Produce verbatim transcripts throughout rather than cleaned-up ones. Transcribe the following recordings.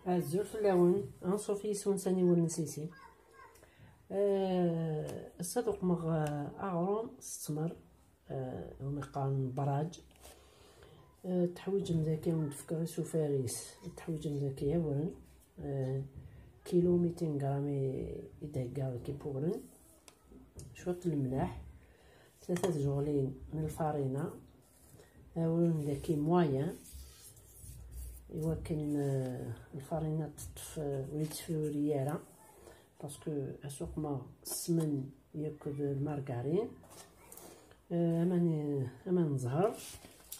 Azul fell-awen, anṣuf yis-wen sani ur nsisi. Eh, ass-a ad uqmeɣ, eh, aɣrum s ttmer, eh, umi qqaren braj. Eh, teḥwiǧem daki, ad wen-d-fkeɣ isufar-is, teḥwiǧem daki awren, eh, kilu mitin gram i, i d-heggaɣ daki pugren, cwiṭ lemlaḥ, tlata tjuɣlin n lfarina, awren daki moyen, iwakken, eh, lfarina teṭṭef, eh, ur yettfurri ara, parce que asuqma ssmen yakk d lmargarine. Eh, aman, aman ẓẓher,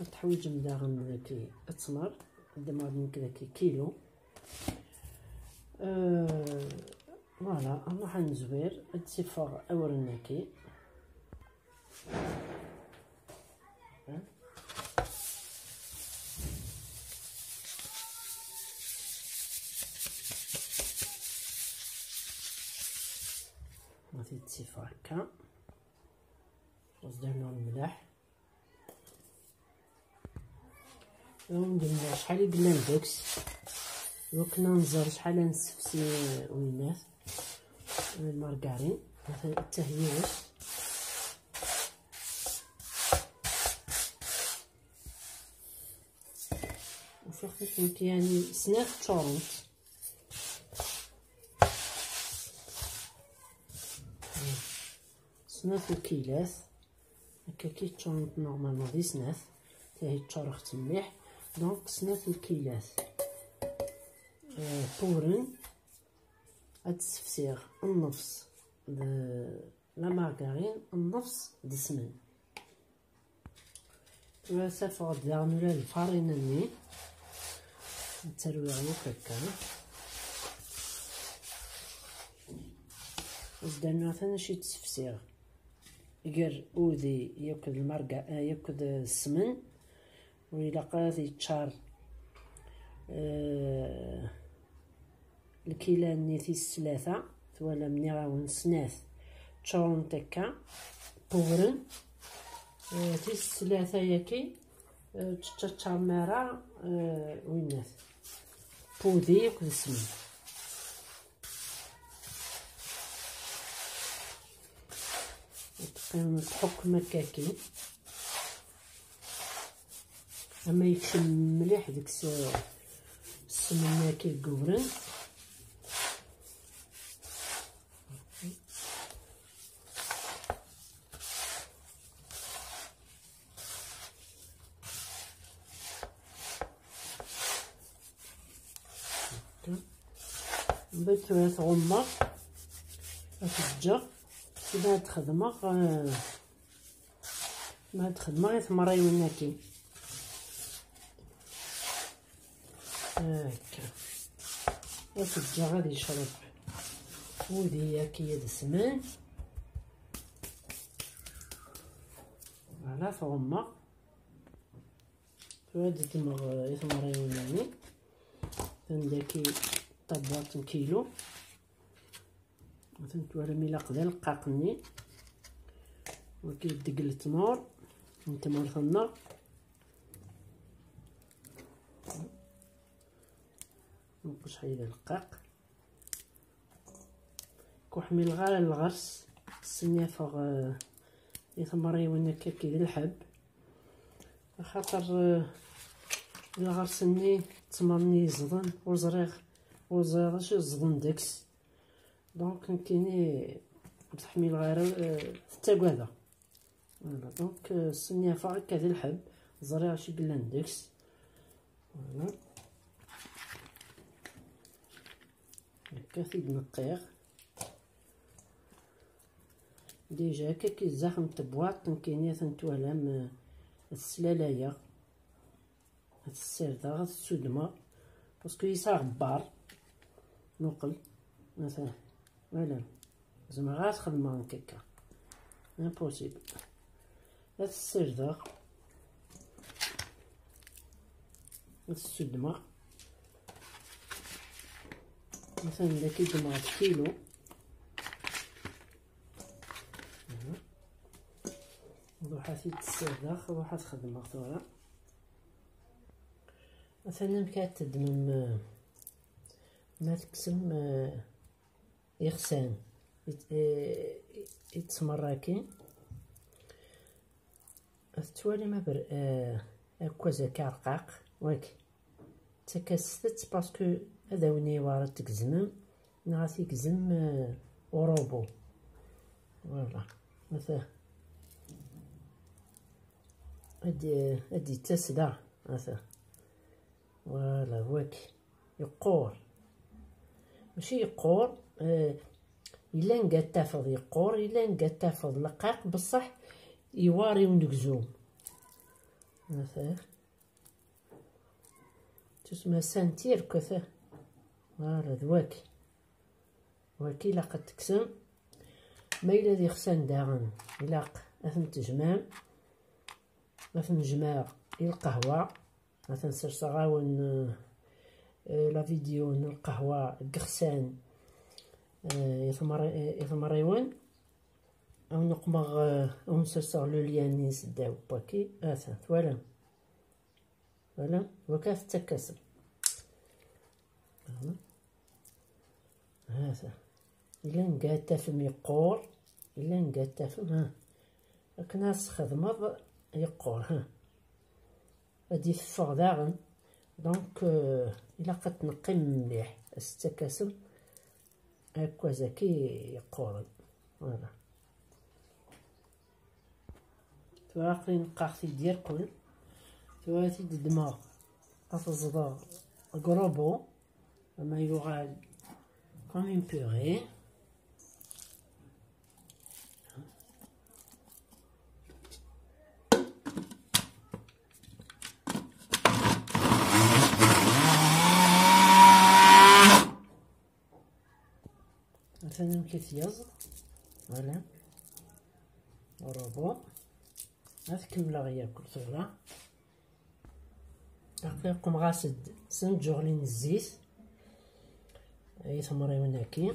ad teḥwiǧem daɣen daki ttmer, ad d-mɣed nekk daki kilu. Eh, voilà, nruḥ ad nezwir, ad d-tifeɣ awren-agi. Ma t-id-tifeɣ akka. Ad d-rnuɣ lemlaḥ. Ad wen-d-mleɣ acḥal i yellan deg-s. Iwakken ad nẓer acḥal ad nessefsi, eh, winnat. Lmargarin. Ata, ata yiwet. Ufiɣ-tent nekk, yani, snat ččurent. Snat ukilat. Akka ki ččurent normalement di snat. Tahi ččureɣ-tt mliḥ. Donc, snat ukilat. Eh, pugren. Ad ssefsiɣ nnefs d la margarine, nnefs d ssmen. Tura safeɣ-d daɣen ula d lfarina-nni. Ad tt-rwiɣ yakk akka. Ad d-rnuɣ tan acu i d-ssefsiɣ gar udi yakk d lmarga-, yakk d ssmen. Ur ilaq ara ad yeččar, eh, lkila-nni tis tlata, twalam, nniɣ-awen snat ččurent akka, pugren, eh, tis tlata-yaki, eh, ur tteččaččarem ara, eh, winnat, pudi akked ssmen. Teqqim tḥukkem akkaki. Ama yekcem mliḥ deg-s ssmen-agi yegguren. Mbeɛd tura tɣummeɣ, ad t-ǧǧeɣ, sida ad t-xedmeɣ, eh, Ma ad xedmeɣ i temṛiwin-agi. Akka. Ad t-ǧǧeɣ ad yecreb wudi-agi ad smen. Voilà, tɣummeɣ. Tura ad ddmeɣ, eh, i temṛiwin-nni. Tanda-agi tabwaṭ n kilu. Atan twalam ilaq d aleqqaq-nni. Wagi deg letnur n tmurt-nneɣ. Nqus ḥay d aleqqaq. Ku ḥmileɣ ara lɣers, ssnafeɣ, eh, i temṛiwin akka d lḥeb. Axaṭer, eh, lɣers-nni d tmer-nni yeẓden, ur ẓriɣ, ur ẓriɣ acu yeẓden deg-s. Donc, nekkini ur t-ḥmileɣ ara, eh, tettagadeɣ. Voilà, donc, eh, ssnafeɣ akka d lḥeb, ẓriɣ acu yellan deg-s. Voilà. Akka t-id-neqqiɣ. Déjà, akka ki zdax n tebwaṭ, nekkini ad ten-twalam, eh, ad t-slalayeɣ, ad t-ssirdeɣ, ad t-ssudmeɣ, parce que yesɛa aɣebbar. Muqel, atan, voilà, zemreɣ ad t-xedmeɣ nekk akka, impossible. Ad t-ssirdeɣ, ad t-ssudmeɣ. Atan daki ddmeɣ-d kilu. Ruḥ ad t-id-ssirdeɣ, ruḥ ad xedmeɣ tura. Atan amek ad teddmem, eh, Ma tekksem, eh, ixsan, it-, eh, ittmerrakin. Tettwalim aber, eh, akkaz akka rqaq, wak. Ttakaset-tt parce que ad awen-iwar ad tgezmem, neɣ ad t-igzem, eh, urubu. Voilà. Ata. Ad d-, ad d-yettas da. Ata. Voilà, wak. Yeqqur. Mačči yeqqur, eh, yella anga tafeḍ yeqqur, yella anga tafeḍ leqqaq, beṣṣeḥ iwar i unegzum. Ata. Tusma sentir kata. Voilà, d wak. Waki ilaq ad tekksem. Ma yella d ixsan daɣen, ilaq ad ten-tejmɛem. Ad ten-jemɛeɣ i lqahwa. Ad ten-serseɣ-awen, eh, eh, la vidéo n lqahwa deg ixsan, eh, i tmar-, eh, i tmariwen. Ad wen-uqmeɣ, eh, ad wen-serseɣ le lien-is ddaw waki. Ata, twalam? Voilà, waka tettakasem. Voilà. Hata. Yella anga tafem yeqqur, yella anga tafem, ha. Akken ad s-txedmeḍ yeqqur, ha. Ad d-iteffeɣ daɣen. Donc, euh, ilaq ad tneqqim mliḥ, ad s-tettakasem akkaz-agi yeqquren. Voilà. Tura aql-i neqqaɣ-t-id irkul. Tura ad t-id-ddmeɣ, ad t-ẓḍeɣ deg urubu, ama yuɣal comme une purée. Atan amek i t-yaẓ. Voilà. Urubu. Ad kemmleɣ yakk tura. Aql-i qemɣas-d snǧuɣlin n zzit i tmriwin-agi.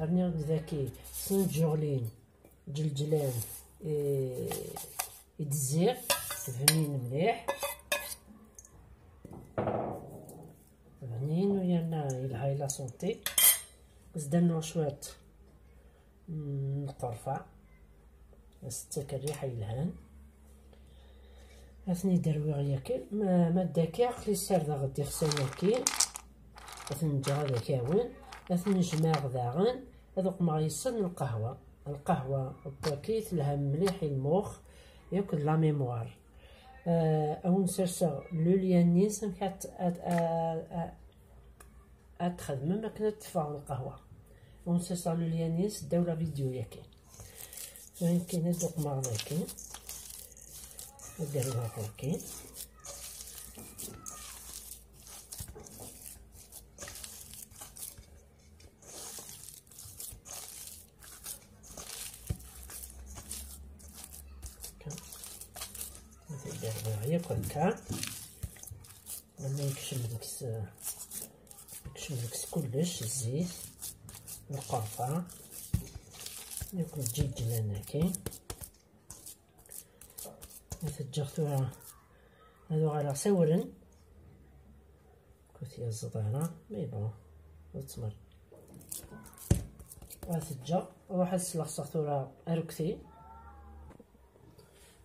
Rniɣ-d daki snǧuɣlin ǧelǧlan i, i d-zziɣ, bnin mliḥ. Bnin u yerna yelha i la santé. Zdan cwiṭ n lqerfa, as-tettak rriḥa yelhan. Ad ten-id-rwiɣ yakan, ma, ma d akka, aql-i ssardeɣ-d ixsan-agi, ad ten-ǧǧeɣ ad akawen, ad ten-jemɛeɣ daɣen, ad uqmeɣ yes-sen lqahwa. Lqahwa n waki telha mliḥ i lmux yakk d la mémoire. Euh, ad wen-serseɣ le lien-is amek ad, ad, ad, ad, ad txedmem akken ad teffeɣ lqahwa. Ad wen-serseɣ le lien-is ddaw la vidéo-yagi. Ayen kan ad uqmeɣ dagi. Ad d-rnuɣ dagi. Ad t-id-rnuɣ yakk akka. Wala yekcem deg-s, yekcem deg-s kullec, zzit, lqerfa, yakk lǧiǧlan-agi. Ad t-ǧǧeɣ tura ad uɣaleɣ s awren. Ur t-yaẓeḍ ara, mais bon, ur ttmer. Ad t-ǧǧeɣ, ruḥ ad sleɣseɣ tura arekti.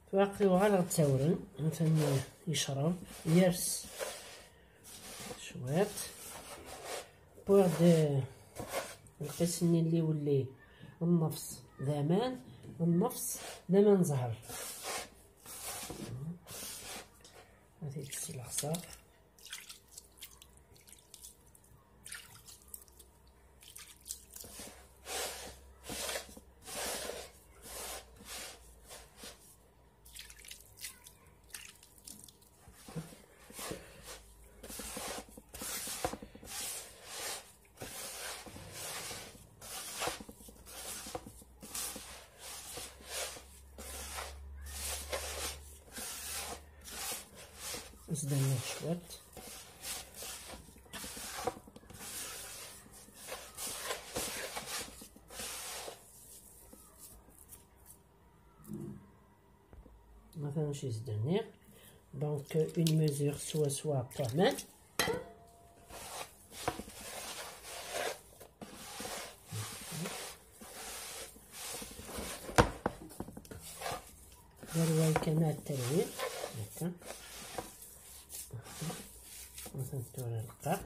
Tura aql-i uɣaleɣ d tawren, atan yecreb, yers cwiṭ. Wwiɣ-d lqis-nni n liwelli, nnefs d aman, nnefs d aman ẓher. Ad t-id-sleɣseɣ. Zdan cwiṭ. Maintenant, je suis donné. Donc, une mesure soit, soit quand même. كما التلوين هكا. مثلا tura rqaq.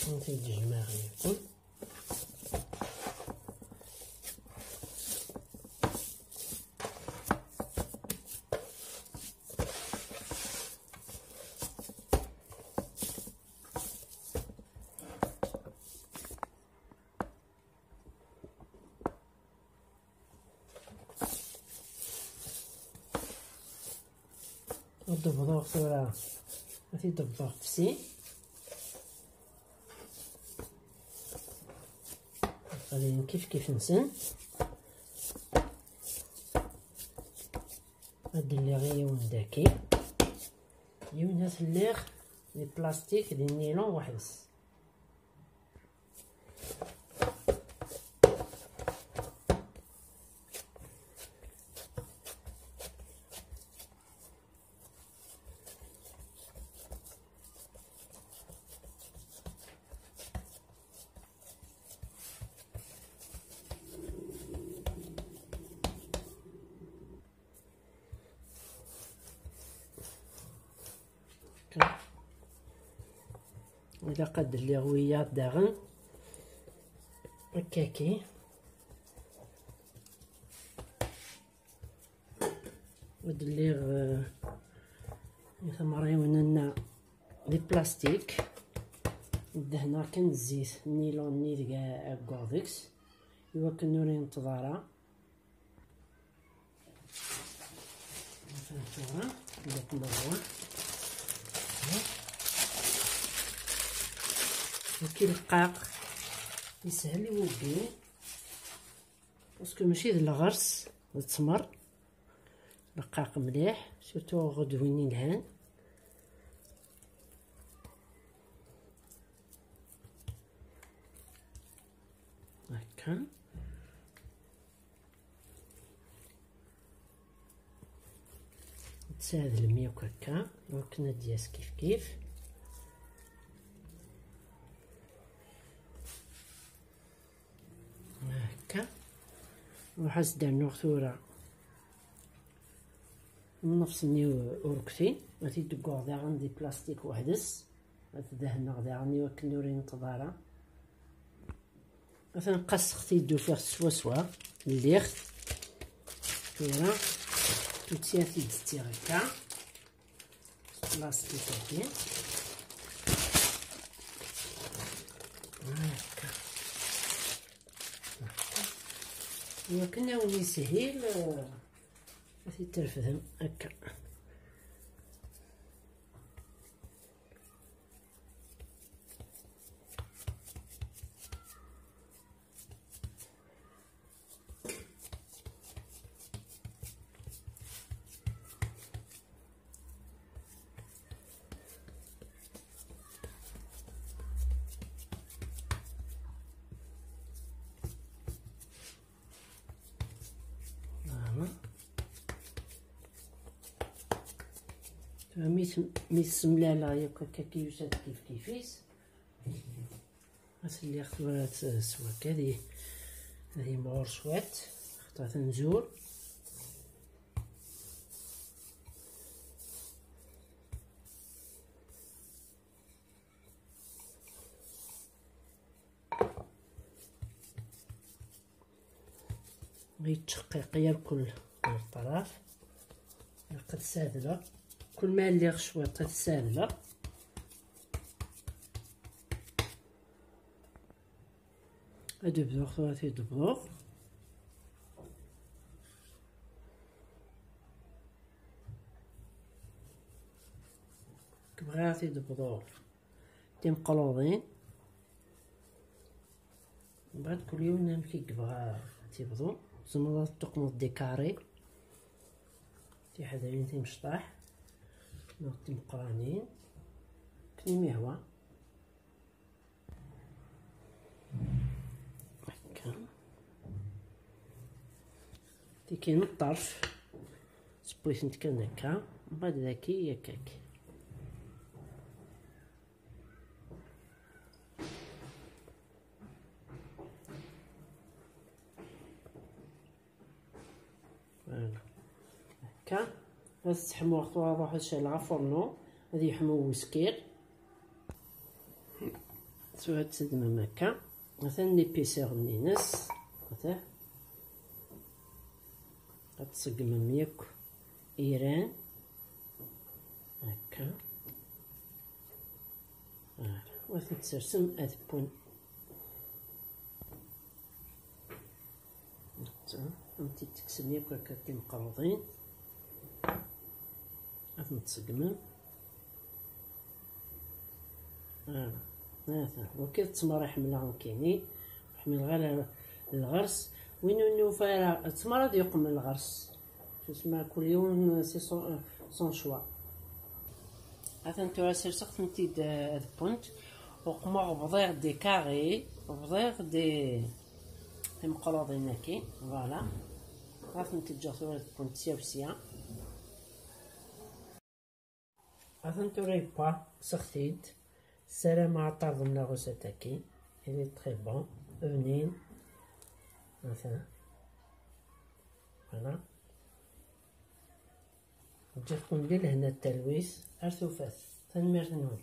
نتي تجمع يكون. Ad d-bḍuɣ tura, ad t-id-bḍuɣ f sin. Aql-in kif kif-nsen. Ad d-lliɣ i yiwen daki. Yiwen ad t-lliɣ di plastik, di nilon weḥd-s. Ilaq ad d-lliɣ wiyaḍ daɣen. Akkaki. Ad d-lliɣ, eh, i tamriwin-nneɣ di plastik. Ddehneɣ kan zzit nilon-nni deg agguɣ deg-s, iwakken ur yenṭeḍ ara. Tura, ila tlawin. Wagi rqaq, yeshel i wugin. Parce que mačči d lɣers, d ttmer. Rqaq mliḥ, surtout ɣ-d win yelhan. Hekka. Tsaɛdlem yakk akka, iwakken ad d-yas kif kif. Akka. Ruḥ as-d-rnuɣ tura nnefs-nni urkti, ad t-id-degguɣ daɣen di plastik weḥd-s, ad t-dehneɣ daɣen iwakken ur yenṭeḍ ara. Atan qasseɣ-t-id, ufiɣ-t swaswa, lliɣ-t. Tura, tutya t-id-ttiɣ akka. Plastik-agi. Akka. Iwakken ad wen-yeshil, eh, ad t-id-trefdem akka. Voilà. Mi s-, mi semlaleɣ yakk akka, yusa-d kif kif-is. Ad t-lliɣ tura s, s wakka, ad y-, ad yimɣur cwiṭ, xaṭer ad t-nzur. Yettceqqiq yerkul ɣer ṭṭraf. Ilaq ad t-sadleɣ. Kul ma lliɣ cwiṭ ad t-sadleɣ. Ad d-bduɣ tura, ad t-id-bduɣ. Bɣiɣ ad t-id-bduɣ timeqludin. Mbeɛd kul yiwen amek i yebɣa ad t-ibḍu. Tzemreḍ ad t-tuqmeḍ des carrés, tiḥdayin timecṭaḥ, neɣ timeqqranin, akken i m-yehwa. Akka. Tiki n ṭṭerf, tewwi-tent kan akka, mbeɛd daki yak-ak. Ad teḥmu tura, ruḥ ad cɛleɣ afurnu, ad yeḥmu uskir. Tura ad tedmem akka. Atan l'épaisseur-nni-ines. Atan. Ad tṣeggmem yakk iran. Akka. Voilà. Wa ten-tsersem ad wwen. Netta, am t-id-tekksem yakk akka d timeqraḍin. Ad ten-tṣeggmem. Voilà. Ata, wagi d ttmer i ḥemmleɣ nekkini. Ur ḥemmleɣ ara lɣers. Win ur nufi ara ttmer ad yeqqem lɣers. Tusma kul yiwen c'est son, son choix. Atan tura serseɣ-tent-id, eh, ad wwent. Uqmeɣ bḍiɣ des carrés, bḍiɣ des timeqraḍin-agi, voilà. Ad tent-ǧǧeɣ tura ad wwent sya u sya. Atan tura yewwa, seɣti-d. Ssarameɣ ad terḍem la recette-agi. Il est très bon, bnin. Atan. Voilà. Ǧǧiɣ-ken di lehna d talwit, ar tufat. Tanemmirt-nwen.